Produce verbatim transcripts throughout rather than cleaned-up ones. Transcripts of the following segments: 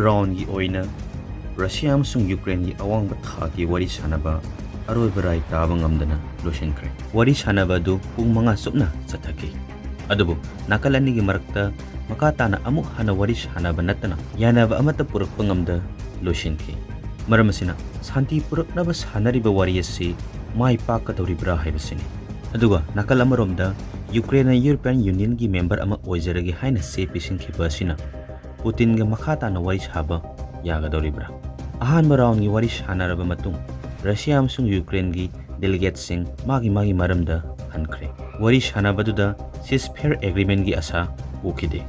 ꯔꯥꯎꯟꯒꯤ ꯑꯣꯏꯅ ꯔꯁꯤꯌꯥ ꯑꯃꯁꯨꯡ ꯌꯨꯀ꯭ꯔꯦꯟꯒꯤ ꯑꯋꯥꯡꯕ ꯊꯥꯛꯀꯤ ꯋꯥꯔꯤ ꯁꯥꯅꯕ ꯑꯔꯣꯏꯕ ꯔꯥꯏ ꯇꯥꯕ ꯉꯝꯗꯅ ꯂꯣꯏꯁꯤꯟꯈ꯭ꯔꯦ꯫ ꯋꯥꯔꯤ ꯁꯥꯅꯕ ꯑꯗꯨ ꯄꯨꯡ ꯃꯉꯥ ꯆꯨꯞꯅ ꯆꯠꯊꯈꯤ꯫ ꯑꯗꯨꯕꯨ ꯅꯥꯀꯜ ꯑꯅꯤꯒꯤ ꯃꯔꯛꯇ ꯃꯈꯥ ꯇꯥꯅ ꯑꯃꯨꯛ ꯍꯟꯅ ꯋꯥꯔꯤ ꯁꯥꯅꯕ ꯅꯠꯇꯅ ꯌꯥꯅꯕ ꯑꯃꯠꯇ ꯄꯨꯔꯛꯄ ꯉꯝꯗ ꯂꯣꯏꯁꯤꯟꯈꯤ꯫ ꯃꯔꯝ ꯑꯁꯤꯅ ꯁꯥꯟꯇꯤ ꯄꯨꯔꯛꯅꯕ ꯁꯥꯟꯅꯔꯤꯕ ꯋꯥꯔꯤ ꯑꯁꯤ ꯃꯥꯏ ꯄꯥꯛꯀꯗꯧꯔꯤꯕ꯭ꯔꯥ ꯍꯥꯏꯕꯁꯤꯅꯤ꯫ ꯑꯗꯨꯒ ꯅꯥꯀꯜ ꯑꯃꯔꯣꯝꯗ ꯌꯨꯀ꯭ꯔꯦꯟꯅ ꯌꯨꯔꯣꯄꯤꯌꯟ ꯌꯨꯅꯤꯌꯟꯒꯤ ꯃꯦꯝꯕꯔ ꯑꯃ ꯑꯣꯏꯖꯔꯒꯦ ꯍꯥꯏꯅ ꯆꯦ ꯄꯤꯁꯤꯟꯈꯤꯕ ꯑꯁꯤꯅ ꯄꯨꯇꯤꯟꯒ ꯃꯈꯥ ꯇꯥꯅ ꯋꯥꯔꯤ ꯁꯥꯕ ꯌꯥꯒꯗꯧꯔꯤꯕ꯭ꯔꯥ? ꯑꯍꯥꯟꯕ ꯔꯥꯎꯟꯒꯤ ꯋꯥꯔꯤ ꯁꯥꯟꯅꯔꯕ ꯃꯇꯨꯡ ꯔꯁꯤꯌꯥ ꯑꯃꯁꯨꯡ ꯌꯨꯀ꯭ꯔꯦꯟꯒꯤ ꯗꯦꯂꯤꯒꯦꯠꯁꯤꯡ ꯃꯥꯒꯤ ꯃꯥꯒꯤ ꯃꯔꯝꯗ ꯍꯟꯈ꯭ꯔꯦ꯫ ꯋꯥꯔꯤ ꯁꯥꯟꯅꯕꯗꯨꯗ ꯁꯤꯁꯐꯦꯌꯔ ꯑꯦꯒ꯭ꯔꯤꯃꯦꯟꯒꯤ ꯑꯁꯥ ꯎꯈꯤꯗꯦ꯫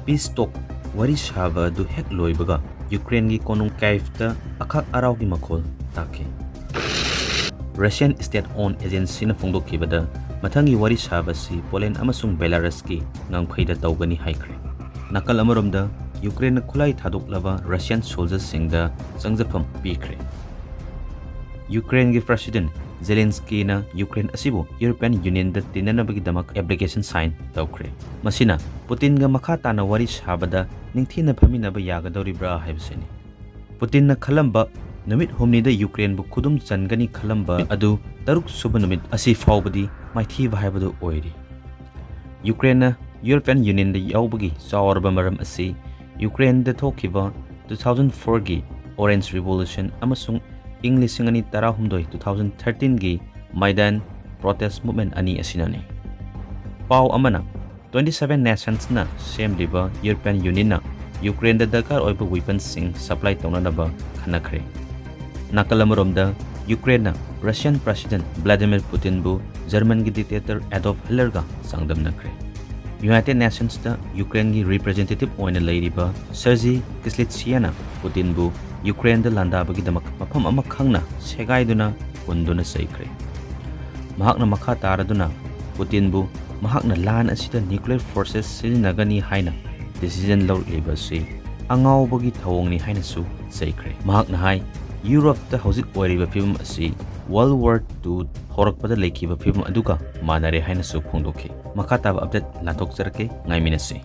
ꯄꯤꯁ ꯇꯣꯛ ꯋꯥꯔꯤ ꯁꯥꯕ ꯑꯗꯨ ꯍꯦꯛ ꯂꯣꯏꯕꯒ ꯌꯨꯀ꯭ꯔꯦꯟꯒꯤ ꯀꯣꯅꯨꯡ ꯀꯥꯏꯐꯇ ꯑꯈꯥꯛ ꯑꯔꯥꯎꯒꯤ ꯃꯈꯣꯜ ꯇꯥꯈꯤ꯫ ꯔꯁꯤꯌꯟ ꯁ꯭ꯇꯦꯠ ꯑꯣꯟ ꯑꯦꯖꯦꯟꯁꯤꯅ ꯐꯣꯡꯗꯣꯛꯈꯤꯕꯗ ꯃꯊꯪꯒꯤ ꯋꯥꯔꯤ ꯁꯥꯕꯁꯤ ꯄꯣꯂꯦꯟ ꯑꯃꯁꯨꯡ ꯕꯦꯂꯥꯔꯁꯀꯤ ꯉꯝꯈꯩꯗ ꯇꯧꯒꯅꯤ ꯍꯥꯏꯈ꯭ꯔꯦ꯫ ꯅꯥꯀꯜ ꯑꯃꯔꯣꯝꯗ ꯌꯨꯀ꯭ꯔꯦꯟꯅ ꯈꯨꯠꯂꯥꯏ ꯊꯥꯗꯣꯛꯂꯕ ꯔꯁꯤꯌꯟ ꯁꯣꯜꯖꯔꯁꯤꯡꯗ ꯆꯪꯖꯐꯝ ꯄꯤꯈ꯭ꯔꯦ꯫ ꯌꯨꯀ꯭ꯔꯦꯟꯒꯤ ꯄ꯭ꯔꯦꯁꯤꯗꯦꯟꯠ ꯖꯦꯂꯦꯟꯁꯀꯤꯅ ꯌꯨꯀ꯭ꯔꯦꯟ ꯑꯁꯤꯕꯨ ꯌꯨꯔꯣꯄꯤꯌꯟ ꯌꯨꯅꯤꯌꯟꯗ ꯇꯤꯟꯅꯅꯕꯒꯤꯗꯃꯛ ꯑꯦꯄ꯭ꯂꯤꯀꯦꯁꯟ ꯁꯥꯏꯟ ꯇꯧꯈ꯭ꯔꯦ꯫ ꯃꯁꯤꯅ ꯄꯨꯇꯤꯟꯒ ꯃꯈꯥ ꯇꯥꯅ ꯋꯥꯔꯤ ꯁꯥꯕꯗ ꯅꯤꯡꯊꯤꯅ ꯐꯝꯃꯤꯟꯅꯕ ꯌꯥꯒꯗꯧꯔꯤꯕ꯭ꯔꯥ ꯍꯥꯏꯕꯁꯤꯅꯤ꯫ ꯄꯨꯇꯤꯟꯅ ꯈꯜꯂꯝꯕ ꯅꯨꯃꯤꯠ ꯍꯨꯝꯅꯤꯗ ꯌꯨꯀ꯭ꯔꯦꯟꯕꯨ ꯈꯨꯗꯨꯝ ꯆꯟꯒꯅꯤ ꯈꯜꯂꯝꯕ ꯑꯗꯨ ꯇꯔꯨꯛ ꯁꯨꯕ ꯅꯨꯃꯤꯠ ꯑꯁꯤ ꯐꯥꯎꯕꯗꯤ ꯃꯥꯏꯊꯤꯕ ꯍꯥꯏꯕꯗꯨ ꯑꯣꯏꯔꯤ꯫ ꯌꯨꯀ꯭ꯔꯦꯟꯅ ꯌꯨꯔꯣꯄꯤꯌꯟ ꯌꯨꯅꯤꯌꯟꯗ ꯌꯥꯎꯕꯒꯤ ꯆꯥꯎꯔꯕ ꯃꯔꯝ ꯑꯁꯤ ꯌꯨꯀ꯭ꯔꯦꯟꯗ ꯊꯣꯛꯈꯤꯕ two thousand fourꯒꯤ Orange Revolution ꯑꯃꯁꯨꯡ ꯏꯪ ꯂꯤꯁꯤꯡ ꯑꯅꯤ ꯇꯔꯥꯍꯨꯝꯗꯣꯏ two thousand thirteenꯒꯤ ꯃꯥꯏꯗꯥꯟ ꯄ꯭ꯔꯣꯇꯦꯁ ꯃꯨꯚꯃꯦꯟꯠ ꯑꯅꯤ ꯑꯁꯤꯅꯅꯤ꯫ ꯄꯥꯎ ꯑꯃꯅ twenty seven nationsꯅ ꯁꯦꯝꯂꯤꯕ ꯌꯨꯔꯣꯄꯤꯌꯟ ꯌꯨꯅꯤꯌꯟꯅ ꯌꯨꯀ꯭ꯔꯦꯟꯗ ꯗꯔꯀꯥꯔ ꯑꯣꯏꯕ ꯋꯤꯄꯟꯁꯤꯡ ꯁꯄ꯭ꯂꯥꯏ ꯇꯧꯅꯅꯕ ꯈꯟꯅꯈ꯭ꯔꯦ꯫ ꯅꯥꯀꯜ ꯑꯃꯔꯣꯝꯗ ꯌꯨꯀ꯭ꯔꯦꯟꯅ Russian president ꯚ꯭ꯂꯥꯗꯤꯃꯤꯔ ꯄꯨꯇꯤꯟꯕꯨ ꯖꯔꯃꯟꯒꯤ dictator Adolf ꯍꯤꯠꯂꯔꯒ ꯆꯥꯡꯗꯝꯅꯈ꯭ꯔꯦ꯫ United ꯅꯦꯁꯟꯁꯇ ꯌꯨꯀ꯭ꯔꯦꯟꯒꯤ ꯔꯤꯄ꯭ꯔꯖꯦꯟꯇꯦꯇꯤꯚ ꯑꯣꯏꯅ ꯂꯩꯔꯤꯕ ꯁꯔꯖꯤ ꯀꯤꯁꯂꯤꯠꯁꯤꯌꯥꯅ ꯄꯨꯇꯤꯟꯕꯨ ꯌꯨꯀ꯭ꯔꯦꯟꯗ ꯂꯥꯟꯗꯥꯕꯒꯤꯗꯃꯛ ꯃꯐꯝ ꯑꯃ ꯈꯪꯅ ꯁꯦꯒꯥꯏꯗꯨꯅ ꯍꯨꯟꯗꯨꯅ ꯆꯩꯈ꯭ꯔꯦ꯫ ꯃꯍꯥꯛꯅ ꯃꯈꯥ ꯇꯥꯔꯗꯨꯅ ꯄꯨꯇꯤꯟꯕꯨ ꯃꯍꯥꯛꯅ ꯂꯥꯟ ꯑꯁꯤꯗ ꯅ꯭ꯌꯨꯀ꯭ꯂꯤꯌꯔ ꯐꯣꯔꯁꯦꯁ ꯁꯤꯖꯤꯟꯅꯒꯅꯤ ꯍꯥꯏꯅ ꯗꯤꯁꯤꯖꯟ ꯂꯧꯔꯛꯂꯤꯕ ꯑꯁꯤ ꯑꯉꯥꯎꯕꯒꯤ ꯊꯧꯑꯣꯡꯅꯤ ꯍꯥꯏꯅꯁꯨ ꯆꯩꯈ꯭ꯔꯦ꯫ ꯃꯍꯥꯛꯅ ꯍꯥꯏ, ꯌꯨꯔꯣꯞꯇ ꯍꯧꯖꯤꯛ ꯑꯣꯏꯔꯤꯕ ꯐꯤꯕꯝ ꯑꯁꯤ World War Two ꯍꯧꯔꯛꯄꯗ ꯂꯩꯈꯤꯕ ꯐꯤꯕꯝ ꯑꯗꯨꯒ ꯃꯥꯟꯅꯔꯦ ꯍꯥꯏꯅꯁꯨ ꯐꯣꯡꯗꯣꯛꯈꯤ꯫ ꯃꯈꯥ ꯇꯥꯕ ꯑꯞꯗꯦꯠ ꯂꯥꯟꯊꯣꯛꯆꯔꯛꯀꯦ, ꯉꯥꯏꯃꯤꯟꯅꯁꯤ꯫